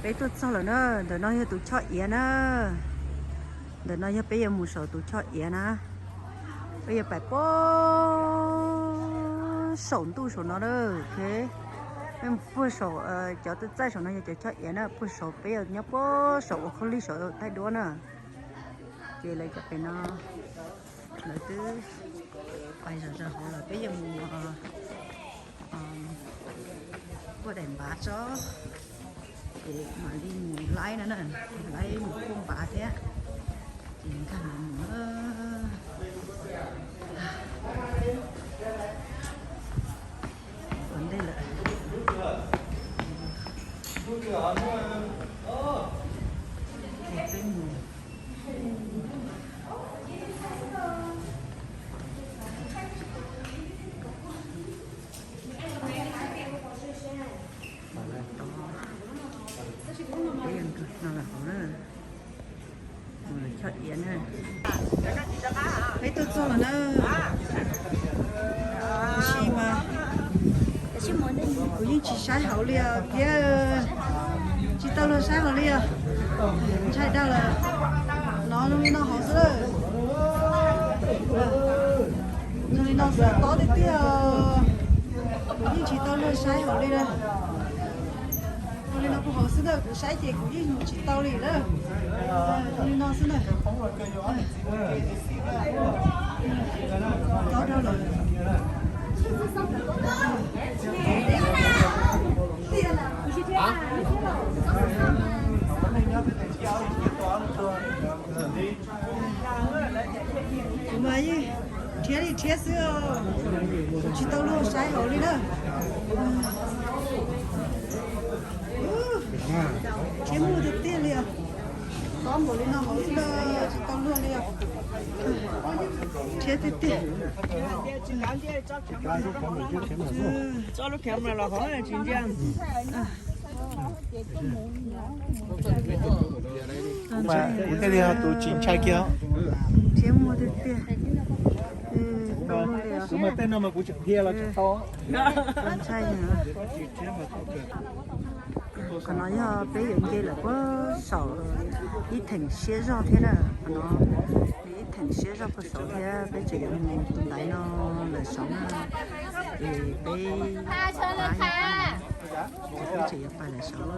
Peb tuaj txog lawm na, ntawm no yog tus choj iav na. Ntawm no yog peb yuav mus saum tus choj iav na. Peb yuav pais puag saum ntuj saum no na. Peb mus puag saum, cov txaij saum no yog cov choj iav na, puag saum peb yuav nyob puag saum ua khaub lig saum thaij duab na. Ces lawv cov pem no lawv twb pais zom zaws hauv lawm, peb yuav mus puag daim npav tso, ces mam li mus laib no na, laib mus puag npav thiab, ces nkag mus mus ua ntej lawm. Peb mus no lawm hauv na, mus lawv choj iav na. Peb tuaj txog lawm na. Tab sis mas kuv yeej tsis saib hauv li os thiab, tsis tau luag saib hauv li os. Ntshai dag lawm. No zoo li no hauv xwb lawm. Zoo li no xwb tob tiag tiag. Kuv yeej tsis tau luag saib hauv li na. Zoo li no puag hauv xwb na, kuv saib ces kuv yeej mus tsis tau li na. Zoo li no xwb na. Tob dhau lawm. Kuv mas yeej rhiab li rhiab xwb, kuv tsis tau luag saib hauv li na. Rhiab muaj tiag tiag li os. Tob npaum li no hauv xwb na, tsis tau luag li os. Rhiab tiag tiag. Kuv thiaj li ho tus tsis ntshai kiag. Rhiab muaj tiag tiag. Kuv mas tej no mas kuv tseem dhia los tseem tau. Ntshai. Qhov no yog peb yuav nce lawm puag saum ib theem siab zog thiab na. Qhov no ib theem siab zog puag saum thiab, peb tseem yuav mus tus ntaiv no lawm saud na. Es peb, peb tseem yuav pais lawm saud.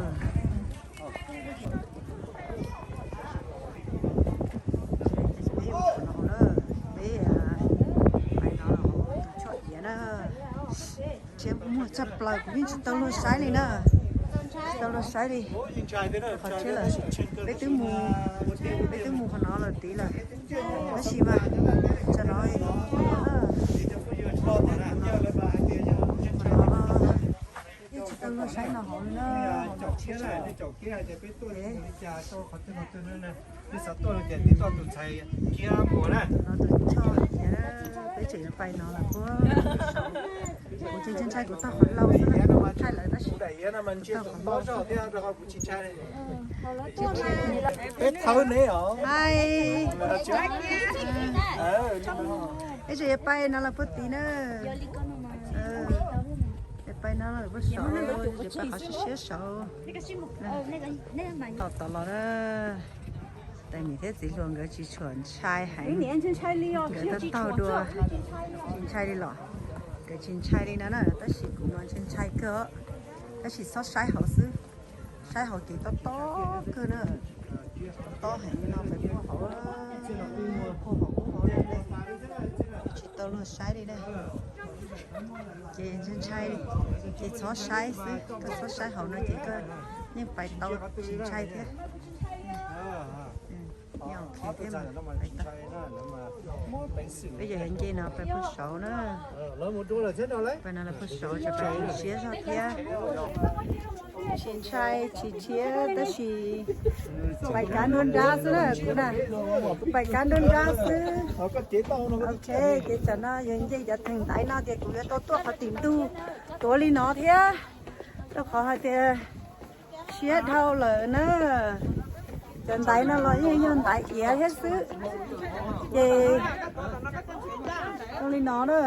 Peb pais no tus choj iav na. Rhiab muag tshaj plaws, kuv yeej tsis tau luag saib li na. Tsis tau luag saib li. Qhov rhiab lawm, peb twb mus, peb twb mus qhov no lawm tid lawm. Tab sis mas tsam no yeej tsis tau luag saib no hauv li na. No tus choj iav, peb tseem yuav pais no lawm puag. Kuv tsis ntshai, kuv taug qhov laus xwb, thaij lawv tab sis kuv taug qhov laus xwb. Peb thawb ne os. Hais, peb tseem yuav pais no lawm puag tid na. Yuav pais no lawm puag saud, yuav pais qhov siab siab saud. Tom tom los na. Tais Mim thiab txiv hluas nkawd tsis tshua ntshai heev, nkawd taug taug dua, tsis ntshai li los. Nkawd tsis ntshai li no na, tab sis kuv mas ntshai ntshai kawg, tab sis txhob saib hauv xwb. Saib hauv ces tob tob kawg na, tob heev li no pais puag hauv, puag hauv, puag hauv, tsis tau luag saib li na. Ces ntshai ntshai, ces txhob saib xwb, koj txhob saib hauv no ces koj yeej pais tau tsis ntshai thiab. Yeej ok thiab mas pais tau. Peb yog heev nce no pais puag saud na. Pais no lawm puag saud ces pais siab zog thiab. Tsis ntshai tsis rhiab tab sis pais kav nruab nrab xwb na kuv na. Kuv pais kav nruab nrab xwb. Ok, ces tsam no yog nce cov theem ntaiv no ces kuv yuav tau tuaj qhov tim ntug tuav li no thiab, rau qhov hais tias siab dhau lawm na. Cov ntaiv no los yeej yog ntaiv iav thiab xwb. Ces zoo li no na.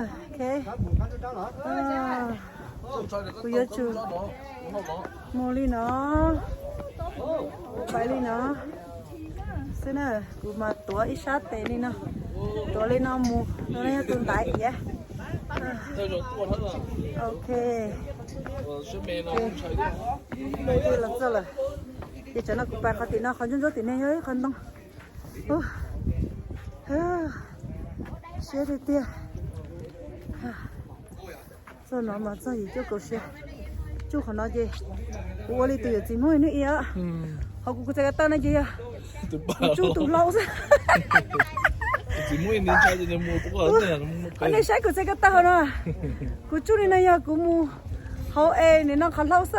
Kuv yuav tsum mus li no. Pais li no xwb na, kuv mas tuav ib sab tes li no, tuav li no mus, no yog tus ntaiv iav. Ok, los txog lawm. Ces tsam no kuv pais qhov tim no, qhov ntsuab ntsuab tim no yog ib qhov ntoo. Siab tiag tiag. Txog no mas txog yim cuaj kaum siab. Tsuj qhov no ces kuv ua li tus yawm txiv Hmoob ib hnub ib os. Hauv kuv txhais ko taw no ces yog kuv tsuj tus hlau xwb. Nej saib kuv txhais ko taw hauv no, kuv tsuj li no yog kuv mus hauv es nim no qhov hlau xwb,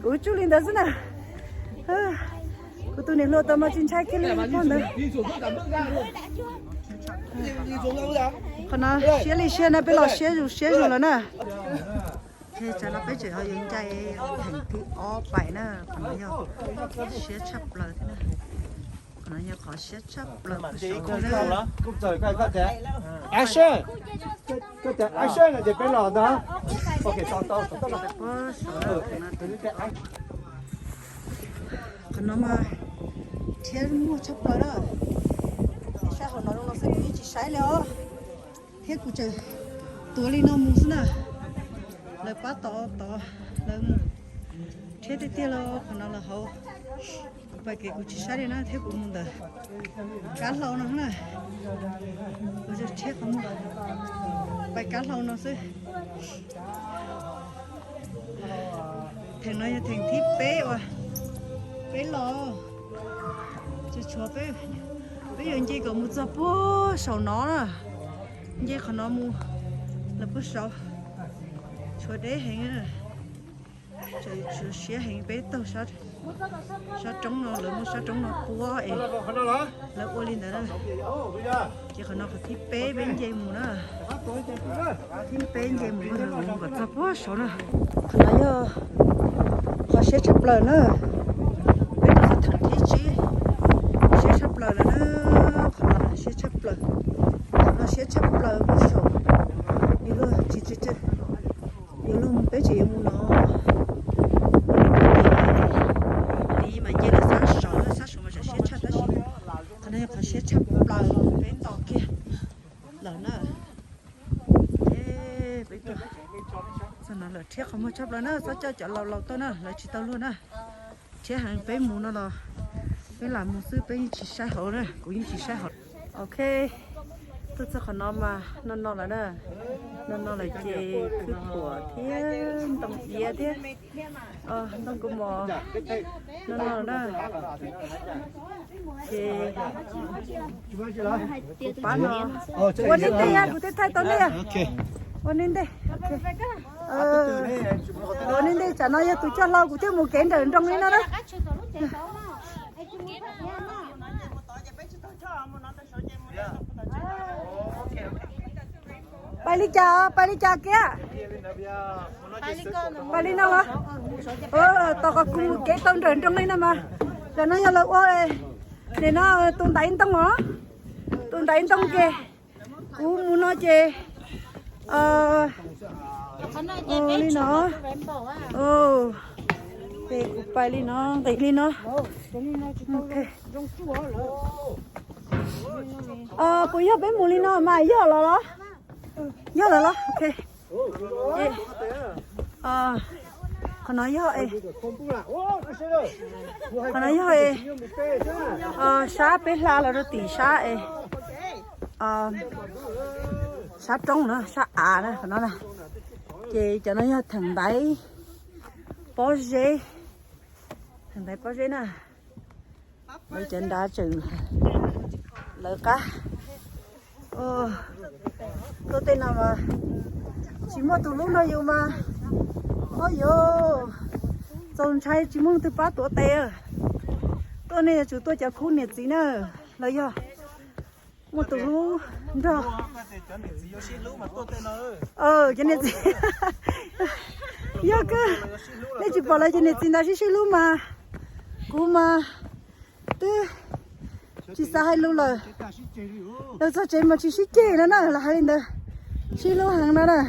kuv tsuj li ntawd xwb na. Kuv tus niam hluas tau mas tsis ntshai kiag li pog ntawd. Qhov no siab li siab na, peb los siab zus siab zus lawm na. Tsam no peb tseem ho yuav ncaim theem thib ob pais na, qhov no yog siab tshaj plaws thiab na. Qhov no yog qhov siab tshaj plaws. Action, action ces peb los ntag. Qhov no mas rhiab muag tshaj plaws na. Saib hauv no zoo no xwb kuv yeej tsis saib li os. Thiab kuv tseem tuav li no mus xwb na. Lawv pab tod tod lawv mus. Rhiab tiag tiag los qhov no lawv hauv. Kuv pais kev kuv tsis saib li na, thiab kuv mus ntawm kab hlau no na. Kuv rhiab qhov muag pais kab hlau no xwb. Theem no yog theem thib peb uas peb los. Tsis tshuav peb, peb yuav nce kom mus txog puag saum no na. Nce qhov no mus lawm puag saum. Tshuav deb heev. Tshuav siab heev, peb taug sab roob no, lawv muaj sab roob no puab es lawv ua li ntawd na. Ces qhov no qhov thib peb peb nce mus na. Thib peb nce mus kom txog puag saum na. Qhov no yog qhov siab tshaj plaws na. Peb tau xav theem thib tsib, siab tshaj plaws lawm na. Qhov no siab tshaj plaws, qhov no siab tshaj plaws puag saum. Yuav luag tsis, yuav luag mus peb tseem yuav mus no. Li mas nce lawm sab saud, sab saud mas tseem siab tshaj tab sis qhov no yog qhov siab tshaj plaws peb tau kiag lawm na. Peb tuaj txog no lawm, rhiab qhov muag tshaj plaws na, txhob coj cov laus laus tuaj na, lawv tsis tau luag na. Rhiab heev, peb mus no los peb lam mus xwb, peb yeej tsis saib hauv na, kuv yeej tsis saib hauv. Ok, tuaj txog qhov no mas no no lawm na, no no lawm ces khwb phuam thiab ntoo iav thiab ntoo kaus mom no no lawm na. Ces kuv pab no ua nej ntej, kuv thiaj thaij tau nej. Ua nej ntej. Ua nej ntej, tsam no yog tus coj hlau kuv thiaj mus kev nrawm nroos li no na. Pais li cas, pais li cas kiag? Pais li no los? Tos qhov kuv mus kev tau nrawm nroos li no mas. Tam no yog lawv ua, nim no tus ntaiv ntoo os, tus ntaiv ntoo ces kuv mus no ces li no. Ces kuv pais li no, nqis li no. Puas yog peb mus li no mas yog los los? Yog lawm los? Ok. Qhov no yog, qhov no yog sab peb hla los rau tim sab es sab roob na, sab av na, qhov no na. Ces cov no yog theem ntaiv pob zeb, theem ntaiv pob zeb na. Lawv cov nrad tseem lawv qab. Tuaj tej no mas tsis muaj tus hlub nrog yus mas, o yos, txaus ntshai tsis muaj leej twg pab tuav tes. Tuaj nej yuav tsum tuaj cov khub niam txiv na, los yog muaj tus hlub nrog. Cov niam txiv, yog kawg, nej tsis pom lawv cov niam txiv ntawd sib sib hlub mas, kuv mas twb tsis xav hais lus lawm. Lawv txog tsev mas tsis sib ceg no na, lawv hais li ntawd, sib hlub heev no na.